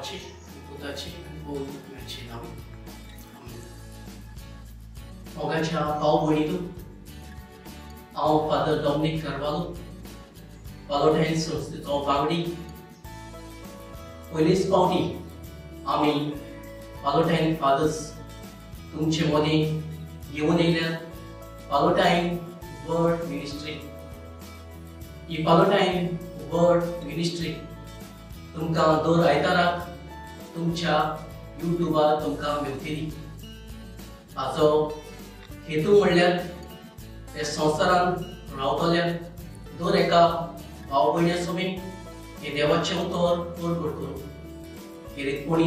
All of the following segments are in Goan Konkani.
बापाची, पुताची आनी पवित्र नांवान. मोगाच्या भाव भयणींनो, हांव फादर डॉमनीक कार्वालो, पालोटायन संस्थेचो वांगडी. पयलीच पावटी आमी पालोटायन फादर्स तुमचे मदीं घेवन येयल्यात पालोटायन वर्ड मिनिस्ट्री. ही पालोटायन वर्ड मिनिस्ट्री तुमकां दर आयताराक तुमच्या युट्यूबार तुमकां मेळटली. हाचो हेतू म्हणल्यार हे संवसारांत रावतल्या दर एका भाव भयण्या समेत हे देवाचें उतर परगट करूं, खेरीतपणी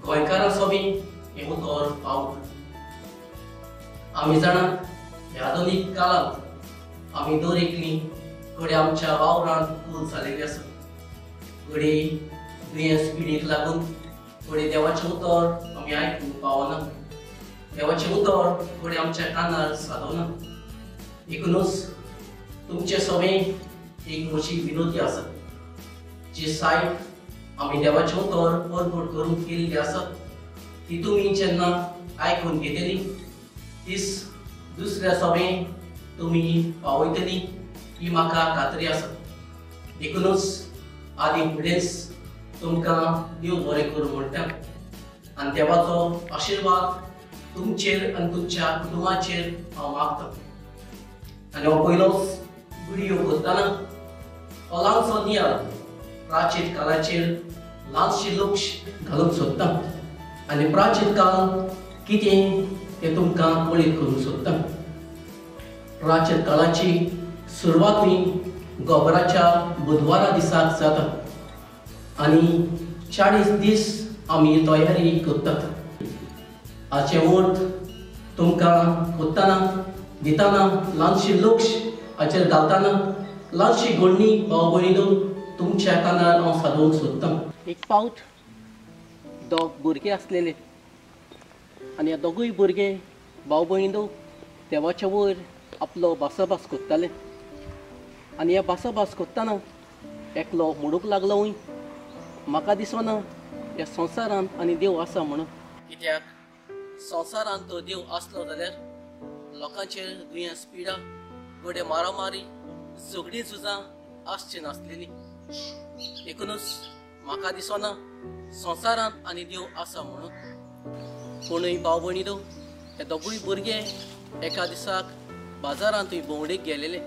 गोंयकारां समेत हें उतर पावूंक. आमी जाणात ह्या आधुनीक काळांत आमी दर एकली घडये आमच्या वावरांत कूल जालेली आसा. घडये दुयेंस पिडीक लागून घडये देवाचें उतर आमी आयकूंक पावना, देवाचें उतर घडये आमच्या कानार सादना. देखूनच तुमचे समेत एक म्हजी विनोती आसा, जी सायट आमी देवाचें उतर परगट करूंक केल्ली आसा ती तुमी जेन्ना आयकून घेतली तीच दुसऱ्या समेत तुमी पावयतली ही म्हाका खात्री आसा. देखूनच आदी फुडेंच तुमकां देव बरें करूं म्हणटा आनी देवाचो आशिर्वाद तुमचेर आनी तुमच्या कुटुंबाचेर हांव मागता. आनी हो पयलोच व्हिडियो करतना हो ल्हानसो नियाळ प्राचीन काळाचेर ल्हानशी लक्ष घालूंक सोदता आनी प्राचीन काळ कितें तें तुमकां कळीत करूंक सोदता. प्राचीन काळाची सुरवातूय गोबराच्या बुधवारा दिसाक जाता आनी 40 दीस आमी तयारी करतात. हाचें अर्थ तुमकां करतना दितना ल्हानशी लक्ष हाचेर घालतना ल्हानशी घडणी भाव भयणीनो तुमच्या कानार हांव सादोवंक सोदतां. एक पावट दोग भुरगे आसलेले आनी ह्या दोगूय भुरगे भाव भयणीनो देवाच्या वयर आपलो भासाभास करताले. आनी ह्या भासाभास करतना एकलो म्हणूंक लागलो, म्हाका दिसना ह्या संवसारांत आनी देव आसा म्हणून. कित्याक संवसारांत तो देव आसलो जाल्यार लोकांचेर दुयेंस पिडा, घडये मारामारी, झगडीं झुजां आसची नासलेली. देखूनच म्हाका दिसना संवसारांत आनी देव आसा म्हणून. पूणय भाव भयणीनो, हे दोगूय भुरगे एका दिसाक बाजारांतूय भोंवडेक गेलेले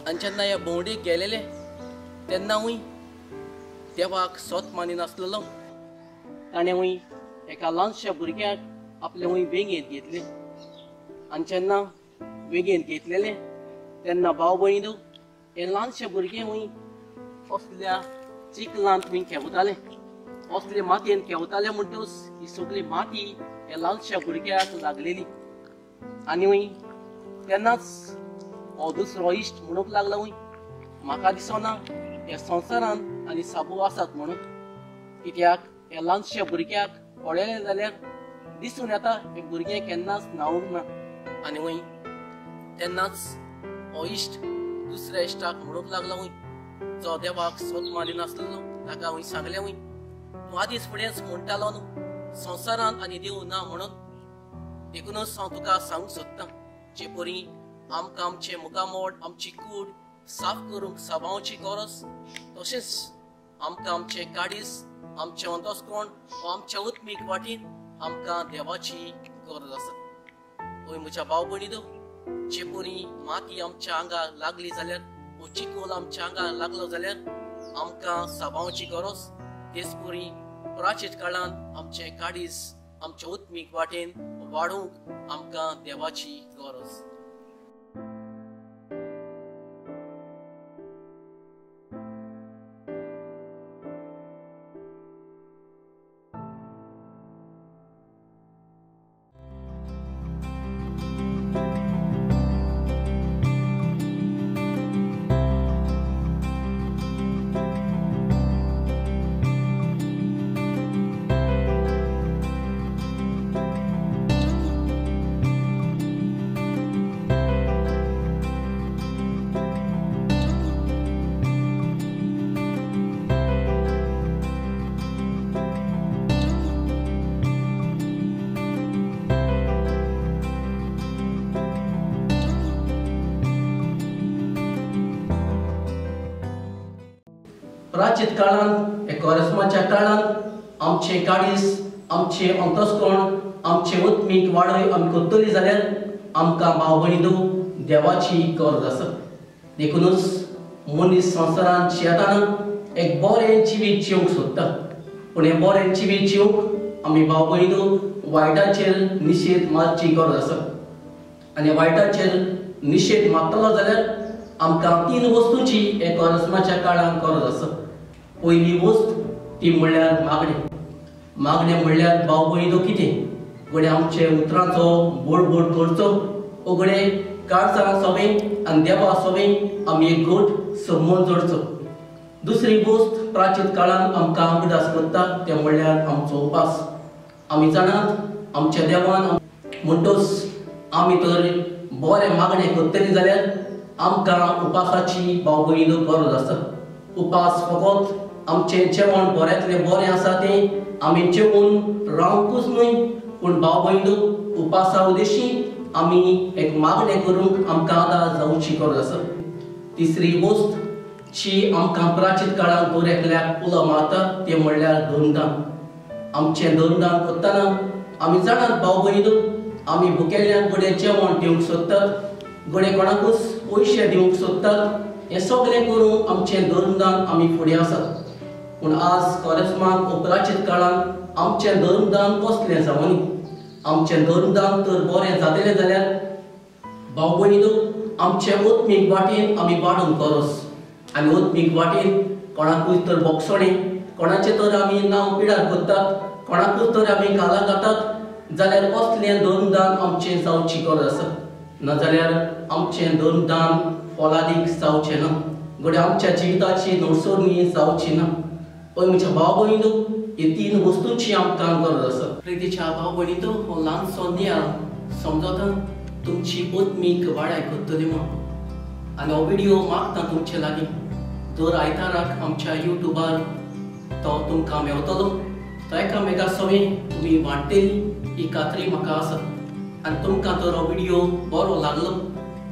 आनी जेन्ना ह्या भोंवडेक गेलेले तेन्नाूय देवाक सोत मानिनासलेलो. ताणेंय एका ल्हानशा भुरग्याक आपले वेंगेंत घेतले आनी जेन्ना वेंगेंत घेतलेले तेन्ना भाव भयणीनो हे ल्हानशे भुरगे असल्या चिखलांत खेवताले, असले मातयेन खेवताले. म्हणटूच ही सगळी माती ह्या ल्हानशा भुरग्याक लागलेली. आनी तेन्नाच हो दुसरो इश्ट म्हणूंक लागलो, म्हाका दिसना ह्या संवसारांत आनी साबू आसात म्हणून. कित्याक ह्या ल्हानशा भुरग्याक पळयलें जाल्यार दिसून येता हे भुरगें केन्नाच न्हावूंक ना. आनी तेन्नाच हो इश्ट दुसऱ्या इश्टाक म्हणूंक लागलो, जो देवाक सोत मानिनासलो ताका हांवें सांगलें, तूं आदींच फुडेंच म्हणटालो न्हू संवसारांत आनी देव ना म्हणून. देखूनच हांव तुका सांगूंक सोदतां, जे परी आमकां आमचें मुखामोड, आमची कूड साफ करूंक साबांवची गरज, तशेंच आमकां आमचें काडीस, आमचें अंतस्कोण वा आमच्या उत्मीक वाटेन आमकां देवाची गरज आसा. हय म्हज्या भाव भयणीनो, जे परी माती आमच्या आंगार लागली जाल्यार वो चिकोल आमच्या आंगार लागलो जाल्यार आमकां साबांवची गरज, तेच परी प्राचीन काळांत आमचें काडीस, आमच्या उत्मीक वाटेन वाडोवंक आमकां देवाची गरज. प्राचीत काळांत हे कोरेस्माच्या काळांत आमचे काळीज, आमचे अंतस्करण, आमचे आत्मीक वाडय आमी करतली जाल्यार आमकां भाव भयणींनो देवाची गरज आसा. देखूनच मनीस संवसारांत जियेतना एक बरें जिवीत जिवंक सोदता, पूण हें बरें जिवीत जिवंक आमी भाव भयणींनो वायटाचेर निशेध मारची गरज आसा. आनी वायटाचेर निशेध मारतलो जाल्यार आमकां तीन वस्तूंची हे कोरेस्माच्या काळांत गरज आसा. पयली वस्त ती म्हणल्यार मागणें. मागणें म्हणल्यार भाव भयणींनो कितें घडये आमचे उतरांचो बोडबोड करचो, घडये काळजां सोबें आनी देवा सोबें आमी एक गोट संबंद जोडचो. दुसरी गोश्ट प्राचीन काळांत आमकां उगडास करता तें म्हणल्यार आमचो उपास. आमी जाणात आमच्या देवान म्हणटोच आमी तर बरें मागणें करतली जाल्यार आमकां उपासाची भाव भयणींनो गरज आसा. उपास फकत आमचें जेवण बऱ्यांतलें बरें आसा तें आमी जेवून रावंकूच न्हय, पूण भाव भयणींनो उपासा उद्देशी आमी एक मागणें करूंक आमकां आदार जावची गरज आसा. तिसरी वस्त जी आमकां प्राचीन काळांत दर एकल्याक उलो मारता तें म्हणल्यार धर्मदान. आमचें धर्मदान करतना आमी जाणात भाव भयणींनो आमी भुकेल्ल्यांक घडये जेवण दिवंक सोदतात, घडये कोणाकूच पयशे दिवंक सोदतात, हें सगळें करूंक आमचें धर्मदान आमी फुडें आसात. पूण आज कोरेस्माक ओ प्राचीन काळांत आमचें धर्मदान कसलें जावनी. आमचें धर्मदान तर बरें जातलें जाल्यार भाव भयणींनो आमचे आत्मीक वाटेन आमी वाडूंक गरज. आनी आत्मीक वाटेन कोणाकूय तर बोगसणें, कोणाचें तर आमी नांव पिडार करतात, कोणाकूच तर आमी काला घातात जाल्यार असलें धर्मदान आमचें जावची गरज आसा. नाजाल्यार आमचें धर्मदान फलादीक जावचें ना, घडये आमच्या जिविताची नडसरणी जावची ना. हय म्हज्या भाव भयणींनो हे तीन वस्तूंची आमकां गरज आसा. प्रितीच्या भाव भयणींनो हो ल्हानसो नियाळ समजता तुमची आत्मीक वाडाय करतली म्हूण. आनी हो व्हिडियो मागता तुमचे लागीं दर आयताराक आमच्या युट्यूबार तो तुमकां मेवतलो, तो एकामेका सवें तुमी वांट्टली ही खात्री म्हाका आसा. आनी तुमकां तर हो व्हिडियो बरो लागलो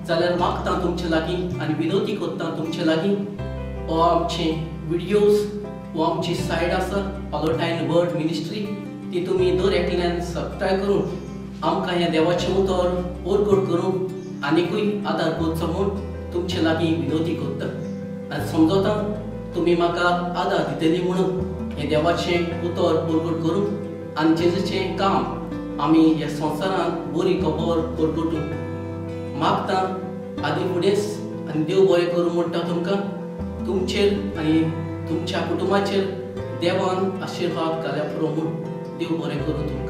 जाल्यार मागता तुमचे लागीं आनी विनवती करता तुमचे लागीं हो आमचे व्हिडियोज हो आमची सायट आसा पालोटायन वर्ड मिनिस्ट्री, ती तुमी दर एकल्यान सबस्क्रायब करून आमकां ह्या देवाचें उतर परगट करूंक आनिकूय आदार करचो म्हूण तुमचे लागीं विनवती करता. आनी समजता तुमी म्हाका आदार दितली म्हणून हें देवाचें उतर परगट करूंक आनी जेजूचें काम आमी ह्या संवसारांत बरी खबर परगटूंक मागता. आदी फुडेंच आनी देव बरें करूं म्हणटा तुमकां. तुमचेर आनी तुमच्या कुटुंबाचेर देवान आशिर्वाद घाल्या पुरो म्हूण देव बरें करूं तुमकां.